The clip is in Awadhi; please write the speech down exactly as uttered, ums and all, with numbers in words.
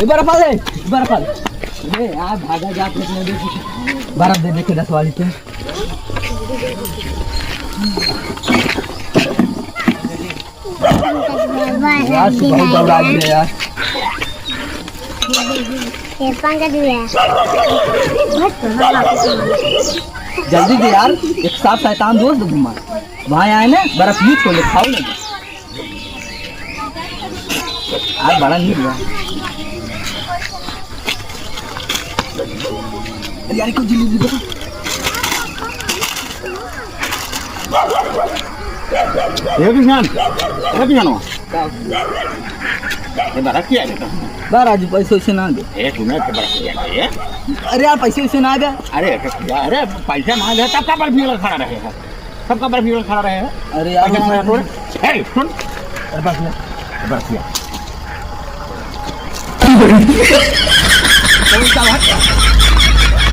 ए, बर्फ आ ले, बर्फ आ ले। ए, यार, भागा जा, कुछ नहीं देखी। बर्फ दे दे के दस वाली पे। यार, सुबह ही दौड़ा दिया यार। ये पंकज भैया। जल्दी दे यार, एक साथ शैतान दोस्त घुमा। वहाँ आए ना, बर्फ यूज कर ले, खाओ ना। आज बड़ा नहीं हुआ। अरे यार, को जल्दी दे। ए किसान, ए किसानो। ये बड़ा क्या है? बा राजू, पैसे वैसे ना दे। ए, तुम्हें तो बड़ा क्या है? अरे यार, पैसे वैसे ना दे। अरे, अरे, पैसा ना दे, तब का बर्फी वाला खड़ा रहे है? तब का बर्फी वाला खड़ा रहे है? अरे यार, पैसा ना दे, ए, सुन। अरे बस ले। बस ले।